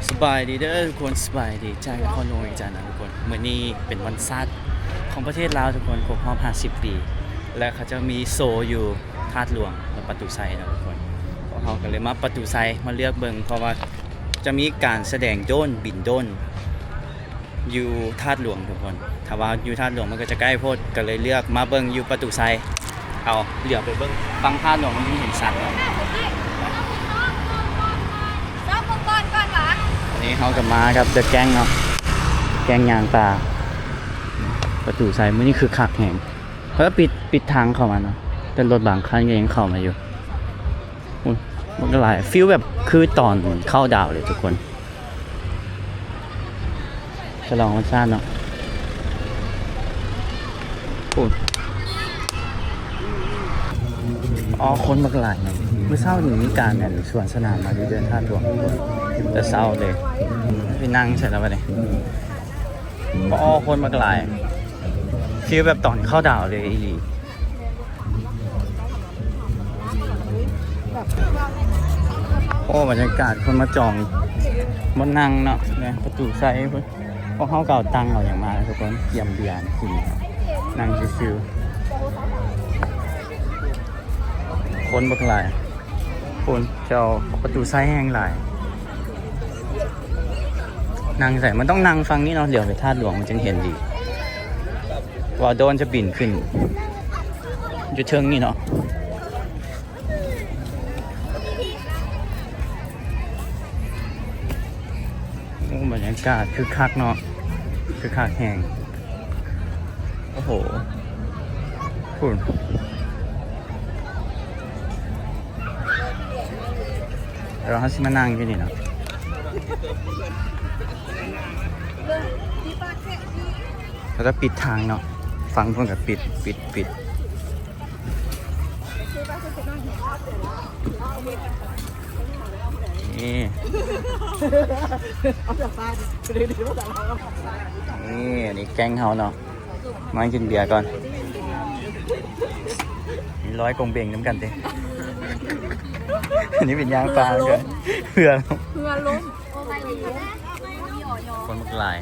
ສະບາຍດີເດີທຸກຄົນ ສະບາຍດີຈາກນະຄອນຫຼວງວຽງຈັນນະທຸກຄົນ. ມື້ນີ້ເປັນວັນຊາດຂອງປະເທດລາວທຸກຄົນ ຄົບຮອບຫ້າສິບປີ ແລະ ເຂົາເຈົ້າມີໂຊຢູ່ທາດຫຼວງ ແລະ ປະຕູໄຊນະທຸກຄົນ. ພວກເຮົາກໍເລີຍມາປະຕູໄຊ ມາເລືອກເບິ່ງ ເພາະວ່າຈະມີການສະແດງໂດຣນ ບິນໂດຣນ ຢູ່ທາດຫຼວງທຸກຄົນ. ຖ້າວ່າຢູ່ທາດຫຼວງມັນກໍຈະໃກ້ໂພດ ກໍເລີຍເລືອກມາເບິ່ງຢູ່ປະຕູໄຊ. ເອົາ ຫຼຽວໄປເບິ່ງຝັ່ງທາດຫຼວງ ມັນເຫັນຊັດເນາະ. ອັນນີ້ເຮົາກໍມາກັບ The Gang ເນາະ ແກ້ງຍ່າງປ່າປະຕູໄຊ. ມື້ນີ້ຄຶກຄັກແຮງ ເຂົາປິດ ປິດທາງເຂົ້າມາເນາະ ແຕ່ລົດບາງຄັນກໍຍັງເຂົ້າມາຢູ່. ໂອ້ຍ ມັນກໍຫຼາຍ ຟີລແບບຄືຕອນເຂົ້າດາວເລີຍທຸກຄົນ. ສະຫຼອງວັນຊາດເນາະ. ໂອ້ ອໍ ຄົນບັກຫຼາຍເນາະ. ມື້ເຊົ້ານີ້ມີການ ອັນ ສວນສະໜາມມາຢູ່ເດີ່ນທາດຫຼວງ ແຕ່ເຊົ້າເລີຍ. ໄປນັ່ງໃສແລ້ວບັດນີ້? ອໍ ຄົນບັກຫຼາຍ ຟີລແບບຕອນເຂົ້າດາວເລີຍອີ່ຫຼີ. ໂອ້ ບັນຍາກາດຄົນມາຈອງບ່ອນນັ່ງເນາະ ແມ່ນປະຕູໄຊພຸ້ນ. ພວກເຮົາກໍເອົາຕັ່ງເອົາຫຍັງມາທຸກຄົນ ກຽມເບຍກິນ ນັ່ງຊິວໆ. ຄົນບັກຫຼາຍ ພຸ້ນ ເຈົ້າປະຕູໄຊແຮ່ງຫຼາຍ. ນັ່ງໃສ? ມັນຕ້ອງນັ່ງຝັ່ງນີ້ເນາະ ຫຼຽວໄປທາດຫຼວງມັນຈຶ່ງເຫັນດີ ວ່າໂດຣນຈະບິນຂຶ້ນຢູ່ເທິງນີ້ເນາະ. ໂອ້ ບັນຍາກາດຄຶກຄັກເນາະ ຄຶກຄັກແຮງ. ໂອ້ໂຫ ພຸ້ນ ແລ້ວເຮົາຊິມານັ່ງຢູ່ນີ້ເນາະ. ເຂົາຈະປິດທາງເນາະ ຝັ່ງພຸ້ນກໍປິດ ປິດ ປິດ. ນີ້ ນີ້ ອັນນີ້ແກ້ງເຮົາເນາະ ມາກິນເບຍກ່ອນ. ມີລອຍກົງເບັງນຳກັນຕິ? ອັນນີ້ເປັນຍ່າງປ່ານຳກັນ ເຮືອ ເຮືອລົ້ມ. ຄົນບັກຫຼາຍ.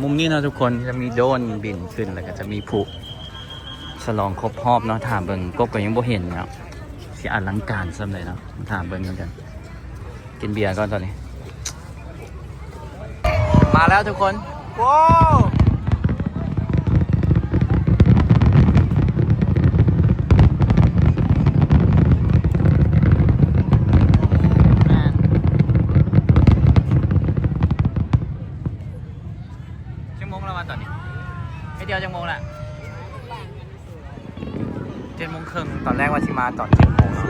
ມຸມນີ້ເນາະທຸກຄົນ ຈະມີໂດຣນບິນຂຶ້ນ ແລ້ວກໍຈະມີຜຸສະຫຼອງຄົບຮອບເນາະ. ຖ້າເບິ່ງ ກົບກໍຍັງບໍ່ເຫັນເນາະ ຊິອະລັງການສ່ຳໃດເນາະ. ຖ້າເບິ່ງນຳກັນ ກິນເບຍກ່ອນຕອນນີ້. ມາແລ້ວທຸກຄົນ ໂວ້ ແມ່ນ. ຈັກໂມງແລ້ວວະຕອນນີ້? ໄອ້ດຽວ ຈັກໂມງລະ? ເຈັດໂມງເຄິ່ງ. ຕອນແລກວ່າຊິມາຕອນເຈັດໂມງເນາະ.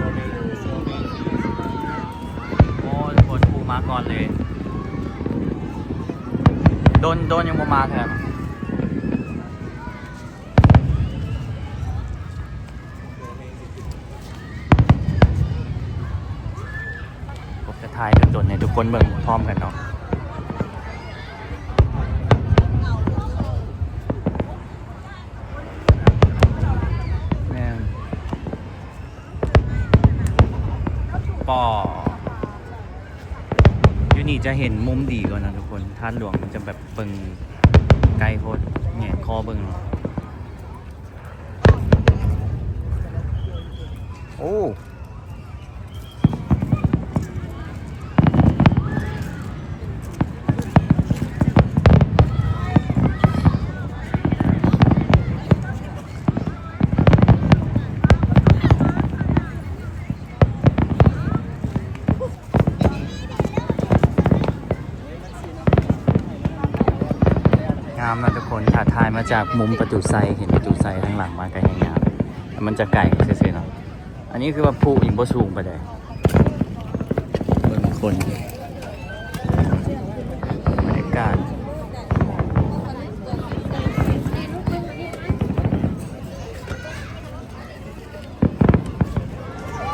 ໂອ້ ທຸກຄົນ ພູມາກ່ອນເລີຍ. ໂດຣນ ໂດຣນຍັງບໍ່ມາເທື່ອ. ຜົມຈະຖ່າຍດົນໆ ໃຫ້ທຸກຄົນເບິ່ງພ້ອມກັນເນາະ. ແມ່ນ ປໍ ຢູ່ນີ້ຈະເຫັນມຸມດີກ່ອນນະທຸກຄົນ. ທາດຫຼວງມັນຈະແບບເບິ່ງໃກ້ໂພດ ແຫງນຄໍເບິ່ງເນາະ. ໂອ້ ງາມເນາະທຸກຄົນ ຖ້າຖ່າຍມາຈາກມຸມປະຕູໄຊ ເຫັນປະຕູໄຊທາງຫຼັງມາກໍແຮ່ງງາມ ແຕ່ມັນຈະໄກຊື່ໆເນາະ. ອັນນີ້ຄືວ່າພູຍັງບໍ່ສູງປານໃດ. ເບິ່ງຄົນ ບັນຍາກາດ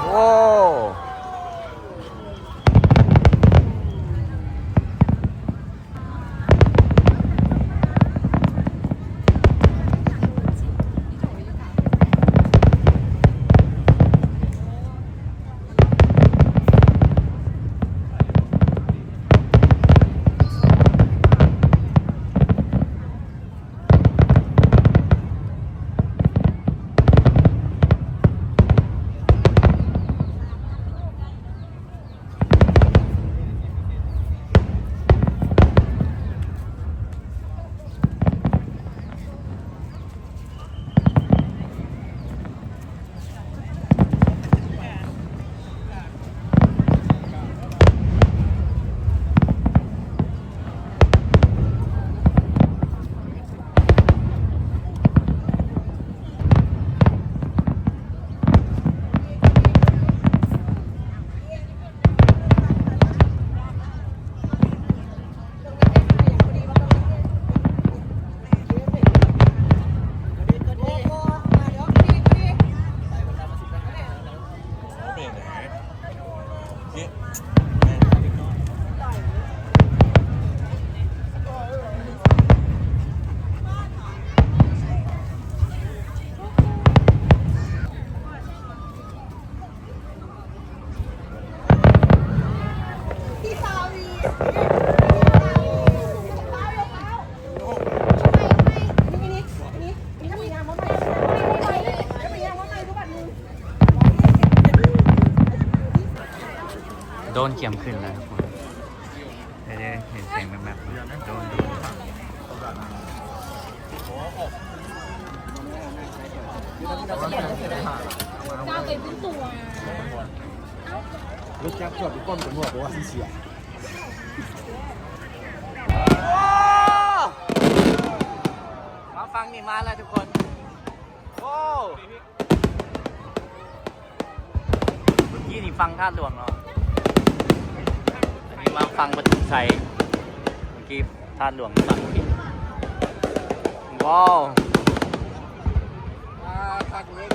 ໂອ້. ເ ໂດຣນກຽມຂຶ້ນແລ້ວທຸກຄົນ ເດີໆ ເຫັນແສງແມັບໆ ໂດຣນ ໂດຣນ. ລົດຈັກຈອດຢູ່ປ້ອມຕຳຫຼວດ ບອກວ່າຊິເສຍ. ມາຝັ່ງນີ້ມາແລ້ວທຸກຄົນ. ໂອ້ ເມື່ອກີ້ນີ້ຝັ່ງທາດຫຼວງເນາະ ອັນນີ້ມາຝັ່ງປະຕູໄຊ. ເມື່ອກີ້ທາດຫຼວງຝັ່ງ ວ້າວ ຄັກເລີຍ.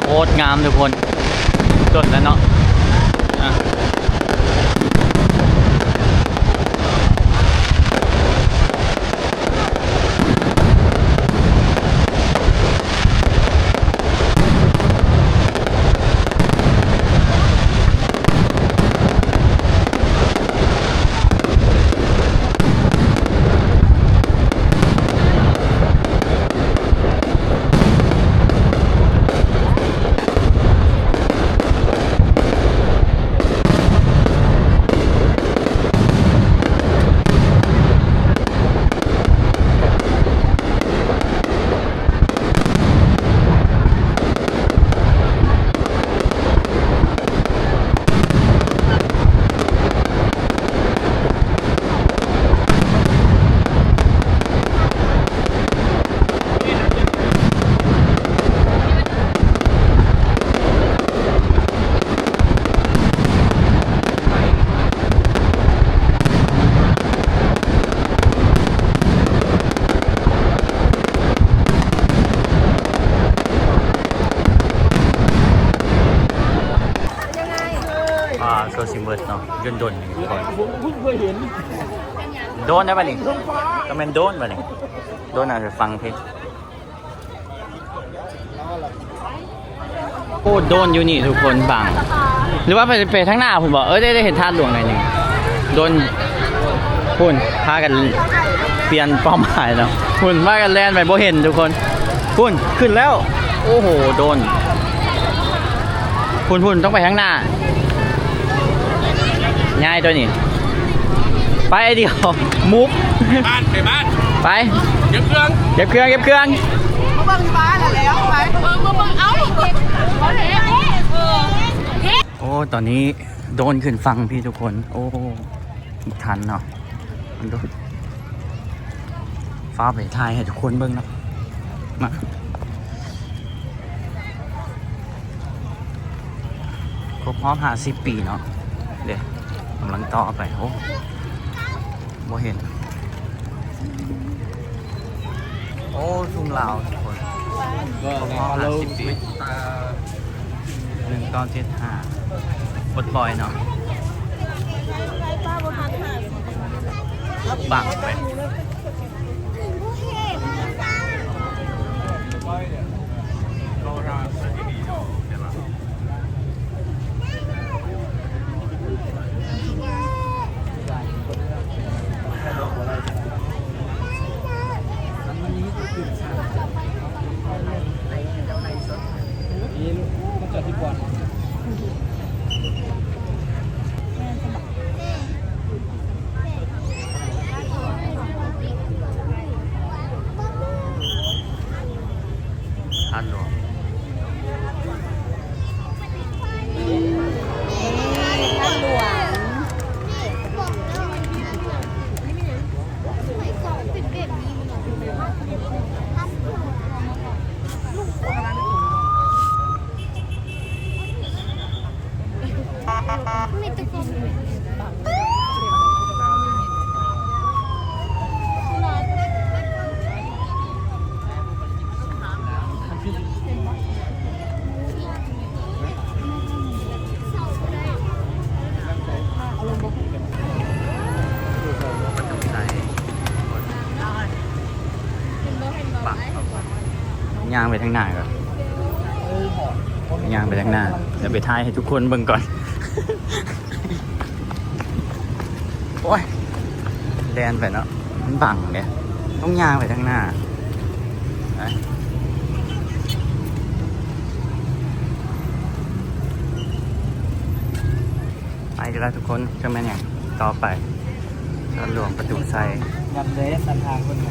ໂຄດງາມທຸກຄົນ ຈົນແລ້ວເນາະ ອ່ະ. ໂ ໂຕຊິເບິດເນາະ ດົນໆ ນີ້ທຸກຄົນ ໂດນໄດ້ບາດນີ້ ກໍແມ່ນໂດນບາດນີ້ ໂດນອາດຈະຟັງເພງ ໂອ້ ໂດນຢູ່ນີ້ທຸກຄົນ ບັງ ຫຼືວ່າໄປ ໄປທາງໜ້າພຸ້ນບໍ? ເອີ ໄດ້ ໄດ້ເຫັນທາດຫຼວງໜ້ອຍໜຶ່ງ ໂດນ ພຸ້ນ ພາກັນປ່ຽນເປົ້າໝາຍເນາະ ພຸ້ນ ພາກັນແລ່ນໄປ ບໍ່ເຫັນທຸກຄົນ ພຸ້ນ ຂຶ້ນແລ້ວ ໂອ້ໂຫ ໂດນ ພຸ້ນໆ ຕ້ອງໄປທາງໜ້າ ຍ້າຍໂຕນີ້ ໄປດຽວ ມຸບ ໄປບ້ານ ໄປບ້ານ ໄປ ເກັບເຄື່ອງ ເກັບເຄື່ອງ ເກັບເຄື່ອງ ມາເບິ່ງຢູ່ບ້ານແລ້ວ ໄປ ເອີ ມາເບິ່ງ ເອົ້າ ໂອ້ ຕອນນີ້ໂດນຂຶ້ນຝັ່ງພີ້ທຸກຄົນ ໂອ້ ບໍ່ທັນເນາະ ມັນໂດນ ຟ້າວໄປຖ່າຍໃຫ້ທຸກຄົນເບິ່ງເນາະ ມາ ຄົບຮອບຫ້າສິບປີເນາະ ເດ້ ກຳລັງຕໍ່ໄປ ໂອ້ ບໍ່ເຫັນ ໂອ້ ທຸງລາວທຸກຄົນ ຄົບຮອບຫ້າສິບປີ ໜຶ່ງເກົ້າເຈັດຫ້າ ປົດປ່ອຍເນາະ ບັງໄປ ທາດຫຼວງ ທາດຫຼວງ. ຍ່າງໄປທາງໜ້າກ່ອນ ຍ່າງໄປທາງໜ້າ ແລ້ວໄປຖ່າຍໃຫ້ທຸກຄົນເບິ່ງກ່ອນ. ໂອ້ຍ ແລ່ນໄປເນາະ ມັນບັງເດ້ ຕ້ອງຍ່າງໄປທາງໜ້າ ໄປ ໄປກັນລະທຸກຄົນ ຈະແມ່ນຫຍັງຕໍ່ໄປ ສວນຫຼວງປະຕູໄຊ ນຳເລີຍສັນທາງຄົນ ໄປ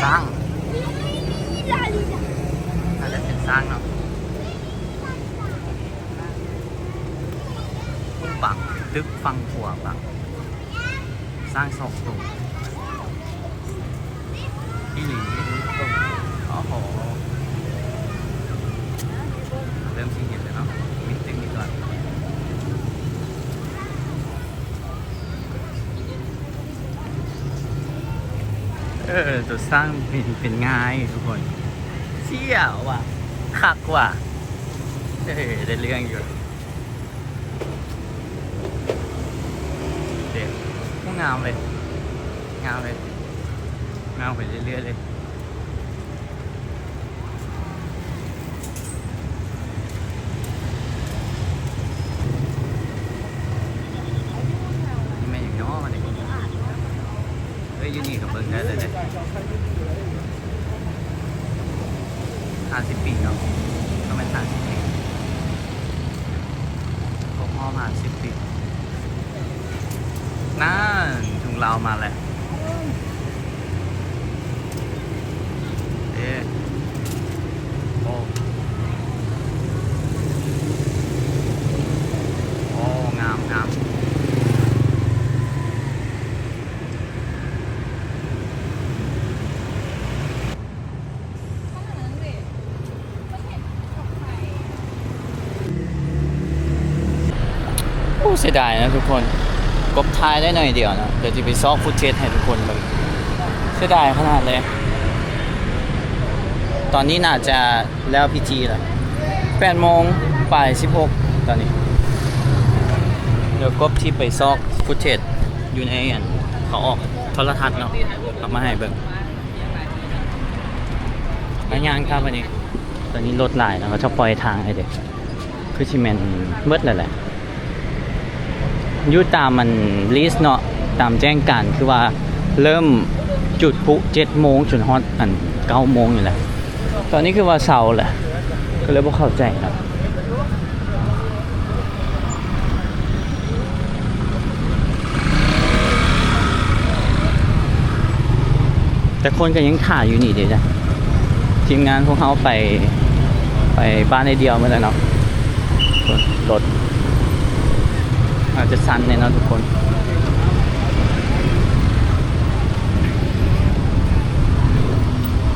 ຊ້າງ ໜ້າຈະເປັນຊ້າງເນາະ ບັງ ຕຶກຝັ່ງຂວາບັງ ຊ້າງສອງໂຕ ອີ່ຫຼີ ໂອ້ໂຫ ເລີ່ມຊິເຫັນແລ້ວເນາະ ມີຕຶກນີ້ກ່ອນ. ເອີ ໂຕສ້າງເປັນ ເປັນງ່າຍທຸກຄົນ ສ່ຽວວ່າ ຄັກວ່າ ເອີ ໄດ້ເລື່ອງຢູ່ ເດ້ ງາມເລີຍ ງາມເລີຍ ງາມໄປເລື້ອຍໆເລີຍ. ແມ່ນຫຍັງເນາະນີ້ ເອີຍ ຢູ່ນີ້ກໍເບິ່ງໄດ້ເລີຍເດ້ ຫ້າສິບປີເນາະ ປະມານຫ້າສິບປີ ຄົບຮອບຫ້າສິບປີ. ນັ້ນ ທຸງລາວມາແລ້ວ ເດ້ ໂອ້ ໂອ້ ງາມ ງາມ. ໂອ້ ເສຍດາຍນະທຸກຄົນ ກົບຖ່າຍໄດ້ໜ້ອຍດຽວນະ ດຽວຊິໄປຊອກຟຸດເທດໃຫ້ທຸກຄົນເບິ່ງ ເສຍດາຍຂະໜາດເລີຍ. ຕອນນີ້ໜ້າຈະແລ້ວພິທີແລ້ວ ແປດໂມງປາຍສິບຫົກຕອນນີ້. ດຽວກົບຊິໄປຊອກຟຸດເທດຢູ່ໃນອັນເຂົາອອກໂທລະທັດເນາະ ເອົາມາໃຫ້ເບິ່ງ. ແລ້ວຍ່າງກັບອັນນີ້ ຕອນນີ້ລົດຫຼາຍເນາະ ເຂົາຈະປ່ອຍທາງໃຫ້ເດ້. ຄືຊິແມ່ນເບິດແລ້ວແຫຼະ ຢູ່ຕາມອັນລິສເນາະ ຕາມແຈ້ງການ ຄືວ່າເລີ່ມຈຸດພລຸເຈັດໂມງຈົນຮອດອັນເກົ້າໂມງນີ້ແຫຼະ. ຕອນນີ້ຄືວ່າເຊົາແຫຼະ ກໍເລີຍບໍ່ເຂົ້າໃຈເນາະ. ແຕ່ຄົນກໍຍັງຖ້າຢູ່ນີ້ເດ້. ທີມງານພວກເຮົາໄປ ໄປບ້ານໄອ້ດຽວໝົດແລ້ວເນາະ. ລົດອາດຈະສັ່ນແດ່ເນາະທຸກຄົນ.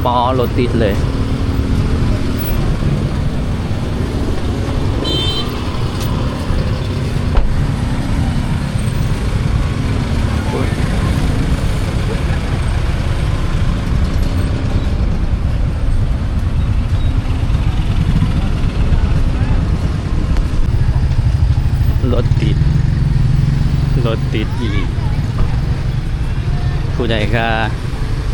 ປໍ ລົດຕິດເລີຍ. ລົດຕິດ ລົດຕິດອີ່ຫຼີ. ຜູ້ໃດກະ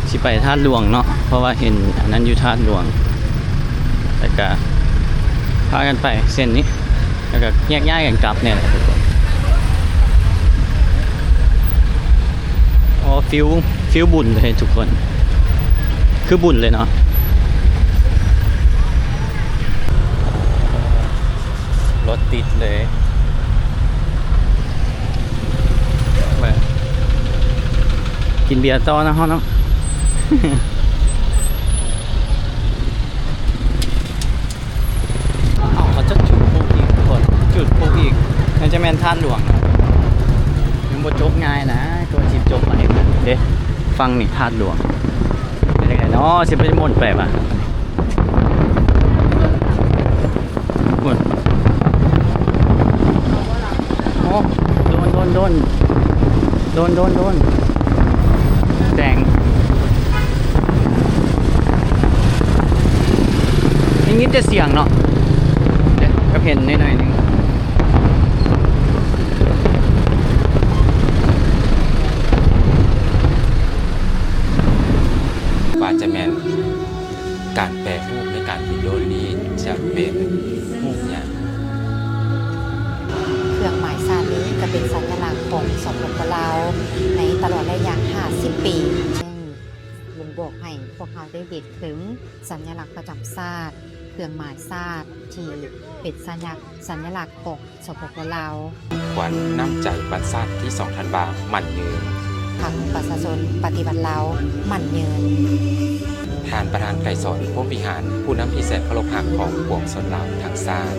ຊິໄປທາດຫຼວງເນາະ ເພາະວ່າເຫັນອັນນັ້ນຢູ່ທາດຫຼວງ ແລ້ວກະພາກັນໄປເສັ້ນນີ້ ແລ້ວກະແຍກຍ້າຍກັນກັບນີ້ແຫຼະທຸກຄົນ. ອໍ ຟີລ ຟີລບຸນເລີຍທຸກຄົນ ຄືບຸນເລີຍເນາະ. ລົດຕິດເລີຍ ມາກິນເບຍຕໍ່ນະເຮົາເນາະ. ເອົ້າ ເຂົາຈະຈຸດພລຸອີກທຸກຄົນ ຈຸດພລຸອີກ ໜ້າຈະແມ່ນທາດຫຼວງ. ຍັງບໍ່ຈົບງ່າຍນະ ກ່ອນຊິຈົບໄປເດ້. ຝັ່ງນີ້ທາດຫຼວງ ເປັນຈັ່ງໃດເນາະ ຊິໄປມ່ວນໄປວະ. ພຸ້ນ ໂອ້ ໂດນ ໂດນ ໂດນ ໂດນ ໂດນ ໂດນ ແດງ ໄດ້ຍິນແຕ່ສຽງເນາະ ເດ້ ກໍເຫັນໜ້ອຍໆໜຶ່ງ. ວ່າຈະແມ່ນ ການແປຮູບໃນການບິນໂດຣນນີ້ຈະເປັນຮູບຫຍັງ? ເຄື່ອງໝາຍຊາດນີ້ກໍເປັນສັນຍະລັກຂອງ ສປປ ລາວ ໃນຕະຫຼອດໄລຍະຫ້າສິບປີ ຊຶ່ງບົ່ງບອກໃຫ້ພວກເຮົາໄດ້ເຫັນເຖິງສັນຍະລັກປະຈຳຊາດ, ເຄື່ອງໝາຍຊາດທີ່ເປັນສັນຍະ ສັນຍະລັກຂອງ ສປປ ລາວ. ຂວັນນ້ຳໃຈວັນຊາດທີສອງທັນວາໝັ້ນຍືນ. ພັກປະຊາຊົນປະຕິວັດລາວໝັ້ນຍືນ. ທ່ານປະທານໄກສອນ ພົມວິຫານ ຜູ້ນຳທີ່ແສນເຄົາລົບຮັກຂອງປວງຊົນລາວທັງຊາດ.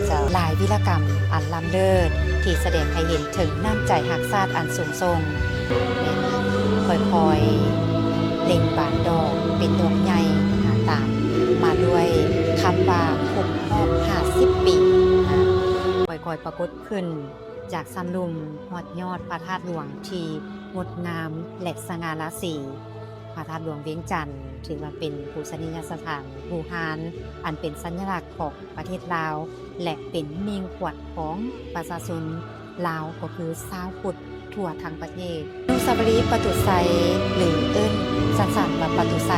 ເຈົ້າ ຫຼາຍວິລະກຳອັນລ້ຳເລີດທີ່ສະແດງໃຫ້ເຫັນເຖິງນ້ຳໃຈຮັກຊາດອັນສູງສົ່ງ ແມ່ນຄ່ອຍໆເລັ່ງບານດອກເປັນດອກໃຫຍ່ ຕາມມາດ້ວຍຄຳວ່າຄົບຮອບຫ້າສິບປີ ຄ່ອຍໆປາກົດ ຂຶ້ນຈາກຊັ້ນລຸ່ມຮອດຍອດພະທາດຫຼວງທີ່ງົດງາມ ແລະ ສະຫງ່າລາສີ. ພະທາດຫຼວງວຽງຈັນ ຖືວ່າເປັນປູຊະນີຍະສະຖານບູຮານ ອັນເປັນສັນຍະລັກຂອງປະເທດລາວ ແລະ ເປັນມິ່ງຂວັນຂອງປະຊາຊົນລາວ ກໍຄືຊາວພຸດ ທົ່ວທັງປະເທດ. ອະນຸສາວະລີປະຕູໄຊ ຫຼື ເອີ້ນສັ້ນໆວ່າປະຕູໄຊ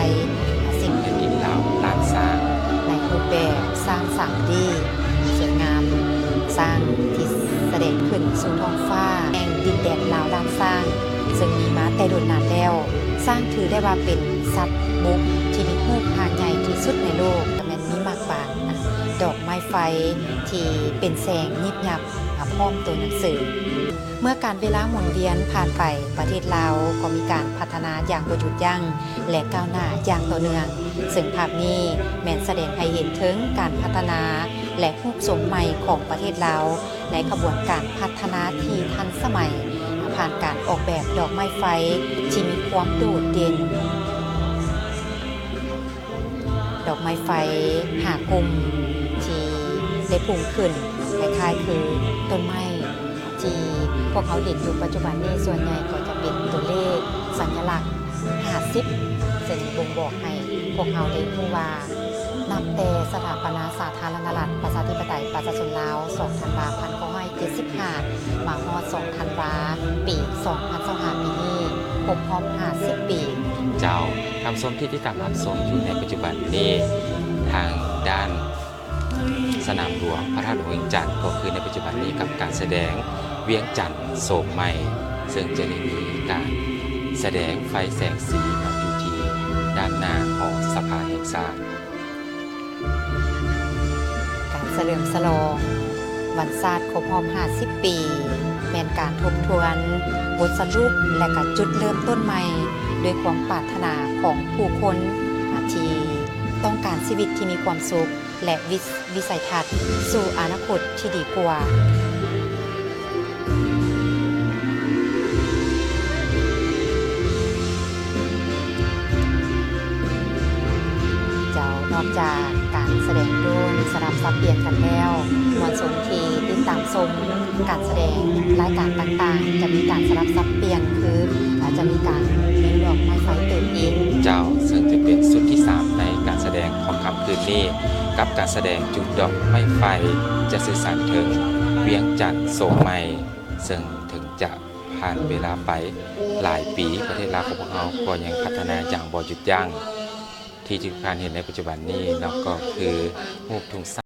ເປັນດິນລາວລ້ານຊ້າງ ໃນຮູບແບບຊ້າງສາມດີ ສວຍງາມ ຊ້າງທີ່ສະແດງຂຶ້ນສູ່ທ້ອງຟ້າ ແຫ່ງດິນແດນລາວລ້ານຊ້າງ ເຊິ່ງມີມາແຕ່ດົນນານແລ້ວ. ຊ້າງຖືໄດ້ວ່າເປັນສັດບົກທີ່ມີຮູບຮ່າງໃຫຍ່ທີ່ສຸດໃນໂລກ ແມ່ນມີໝາກບານ ດອກໄມ້ໄຟທີ່ເປັນແສງຍິບຍັບ ພ້ອມໂຕໜັງສື. ເມື່ອການເວລາໝູນວຽນຜ່ານໄປ, ປະເທດລາວກໍມີການພັດທະນາຢ່າງບໍ່ຢຸດຢັ້ງ ແລະ ກ້າວໜ້າຢ່າງຕໍ່ເນື່ອງ, ເຊິ່ງພາບນີ້ແມ່ນສະແດງໃຫ້ເຫັນເຖິງການພັດທະນາ ແລະ ຮູບຊົງໃໝ່ຂອງປະເທດລາວ ໃນຂະບວນການພັດທະນາທີ່ທັນສະໄໝ, ຜ່ານການອອກແບບດອກໄມ້ໄຟທີ່ມີຄວາມໂດດເດັ່ນ. ດອກໄມ້ໄຟຫ້າກຸ່ມທີ່ໄດ້ພຸ່ງຂຶ້ນ ຄ້າຍໆຄືຕົ້ນໄມ້ທີ່ພວກເຮົາເຫັນຢູ່ປັດຈຸບັນນີ້ ສ່ວນໃຫຍ່ກໍຈະເປັນຕົວເລກສັນຍະລັກຫ້າສິບ ເຊິ່ງບົ່ງບອກໃຫ້ພວກເຮົາໄດ້ຮູ້ວ່າ ນັບແຕ່ສະຖາປະນາສາທາລະນະລັດ ປະຊາທິປະໄຕ ປະຊາຊົນລາວ ສອງທັນວາ ພັນເກົ້າຮ້ອຍເຈັດສິບຫ້າ ມາຮອດ ສອງທັນວາ ປີສອງພັນຊາວຫ້າ ປີນີ້ ຄົບຮອບຫ້າສິບປີ. ເຈົ້າ, ທ່ານຜູ້ຊົມທີ່ຕິດຕາມຮັບຊົມຢູ່ໃນປັດຈຸບັນນີ້ ທາງດ້ານສະໜາມຫຼວງພະທາດຫຼວງວຽງຈັນ ກໍຄືໃນປັດຈຸບັນນີ້ ກັບການສະແດງວຽງຈັນໂສມໃໝ່ ເຊິ່ງຈະໄດ້ມີການສະແດງໄຟແສງສີເນາະ ຢູ່ທີ່ດ້ານໜ້າຫໍສະພາແຫ່ງຊາດ. ການສະເຫຼີມສະຫຼອງວັນຊາດຄົບຮອບຫ້າສິບປີ ແມ່ນການທົບທວນບົດສະຫຼຸບ ແລະ ກະຈຸດເລີ່ມຕົ້ນໃໝ່ ດ້ວຍຄວາມປາດຖະໜາຂອງຜູ້ຄົນ ອາ ທີ່ຕ້ອງການຊີວິດທີ່ມີຄວາມສຸກ ແລະ ວິ ວິໄສທັດສູ່ອະນາຄົດທີ່ດີກວ່າ. ເຈົ້າ, ນອກຈາກການສະແດງໂດຣນສະຫຼັບສັບປ່ຽນກັນແລ້ວ, ມວນຊົນທີ່ຕິດຕາມຊົມການສະແດງລາຍການຕ່າງໆ ຈະມີການສະຫຼັບສັບປ່ຽນ ຄື ອາ ຈະມີການຍິງດອກໄມ້ໄຟຕື່ມອີກ. ເຈົ້າ, ເຊິ່ງຈະເປັນຊຸດທີສາມໃນການສະແດງຂອງຄ່ຳຄືນນີ້ ກັບການສະແດງຈຸດດອກໄມ້ໄຟ ຈະສື່ສານເຖິງວຽງຈັນໂສມໃໝ່ ເຊິ່ງເຖິງຈະຜ່ານເວລາໄປຫຼາຍປີ ປະເທດລາວຂອງພວກເຮົາກໍຍັງພັດທະນາຢ່າງບໍ່ຢຸດຢັ້ງ. ທີ່ທຸກທ່ານເຫັນໃນປັດຈຸບັນນີ້ເນາະ ກໍຄືຮູບທຸງຊາ